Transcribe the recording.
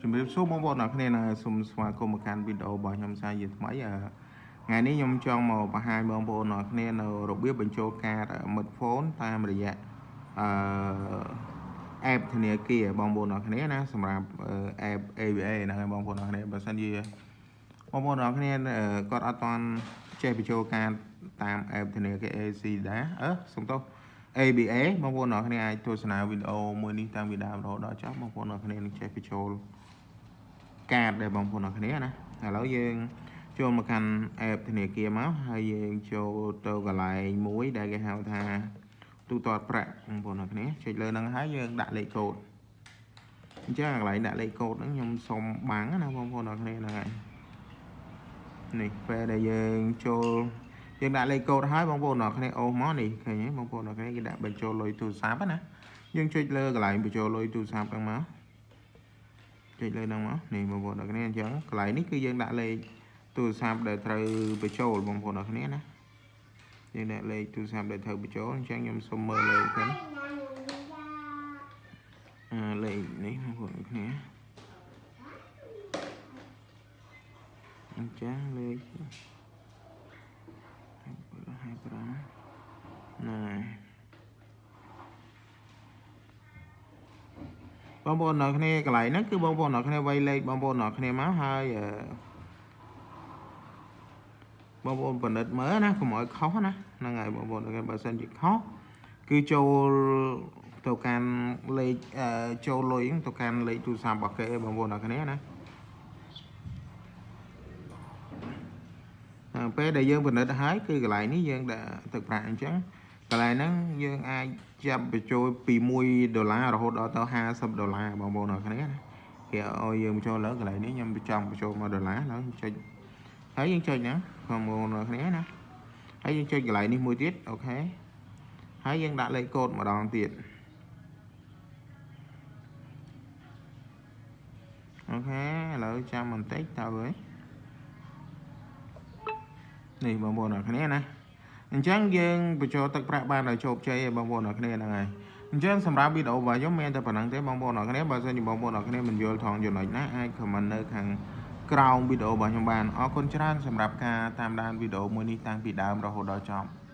ជំរាបសួរបងប្អូនអរគ្នាណាសូមស្វាគមន៍មកកាន់វីដេអូរបស់ខ្ញុំសាជាថ្មីថ្ងៃនេះខ្ញុំចង់មកបង្ហាញបងប្អូនអរគ្នានៅរបៀបបញ្ចូលកាតមិត្ត phone តាមរយៈអឺ app ធនាគារបងប្អូនអរគ្នាណាសម្រាប់ app ABA ហ្នឹងហើយបងប្អូនអរគ្នាបើសិនជាបងប្អូនអរគ្នាគាត់អត់ទាន់ចេះបញ្ចូលកាតតាម app ធនាគារ AC ដែរអឺសុំទោស ABA បងប្អូនអរគ្នាអាចទស្សនាវីដេអូមួយនេះតាំងពីដើមរហូតដល់ចប់បងប្អូនអរគ្នានឹងចេះបញ្ចូលកាតដែរបងប្អូនអរគ្នាណាឥឡូវយើងចូលមកកាន់ app ធនាគារមកហើយយើងចូលទៅកន្លែងមួយដែលគេហៅថាទូទាត់ប្រាក់បងប្អូនអរគ្នាចុចលើហ្នឹងហើយយើងដាក់លេខកូដអញ្ចឹងកន្លែងដាក់លេខកូដហ្នឹងខ្ញុំសុំបាំងណាបងប្អូនអរគ្នាហ្នឹងហើយនេះពេលដែលយើងចូលយើងដាក់លេខកូដហើយបងប្អូនអរគ្នាអូសមកនេះឃើញទេបងប្អូនអរគ្នាគេដាក់បញ្ចូលលុយទូរស័ព្ទណាយើងចុចលើកន្លែងបញ្ចូលលុយទូរស័ព្ទហ្នឹងមកចុចលើហ្នឹងមកនេះបងប្អូនអរគ្នាអញ្ចឹងកន្លែងនេះគឺយើងដាក់លេខទូរស័ព្ទដែលត្រូវបញ្ចូលបងប្អូនអរគ្នាណាយើងដាក់លេខទូរស័ព្ទដែលត្រូវបញ្ចូលអញ្ចឹងខ្ញុំសុំមើលលេខសិនអឺលេខនេះបងប្អូនអរគ្នាអញ្ចឹងលេខ55ហ្នឹងហើយបងប្អូនអ្នកគ្នាកន្លែងហ្នឹងគឺបងប្អូនអ្នកគ្នាវាយលេខបងប្អូនអ្នកគ្នាមកហើយបងប្អូនពិនិត្យមើលណាកុំឲ្យខុសណាហ្នឹងហើយបងប្អូនបើសិនជាខុសគឺចូលទៅកាន់លេខចូលលុយទៅកាន់លេខទូរស័ព្ទរបស់គេបងប្អូនអ្នកគ្នាណាពេលដែលយើងពិនិត្យហើយគឺកន្លែងនេះយើងដាក់ទឹកប្រាក់អញ្ចឹងកន្លែងហ្នឹងយើងអាចចាប់បញ្ចូលពី1ដុល្លាររហូតដល់ទៅ50ដុល្លារបងប្អូនអរគ្នាណាគេឲ្យយើងបញ្ចូលលើកន្លែងនេះខ្ញុំចង់បញ្ចូល1ដុល្លារឡើយចុចហើយយើងចុចណាបងប្អូនអរគ្នាណាហើយយើងចុចកន្លែងនេះមួយទៀត OK ហើយយើងដាក់លេខកូដម្ដងទៀត OK ឥឡូវចាំបន្តិចតើអើយនេះបងប្អូនអរគ្នាណាអញ្ចឹងយើងបញ្ចូលទឹកប្រាក់បានដោយជោគជ័យឯងបងប្អូនអរគ្នាហ្នឹងហើយអញ្ចឹងសម្រាប់វីដេអូរបស់ខ្ញុំមានតែប៉ុណ្្នឹងទេបងប្អូនអរគ្នាបើសិនជាបងប្អូនអរគ្នាមិនយល់ថងចំណុចណាអាច comment នៅខាងក្រោមវីដេអូរបស់ខ្ញុំបានអរគុណច្រើនសម្រាប់ការតាមដានវីដេអូមួយនេះតាំងពីដើមរហូតដល់ចប់។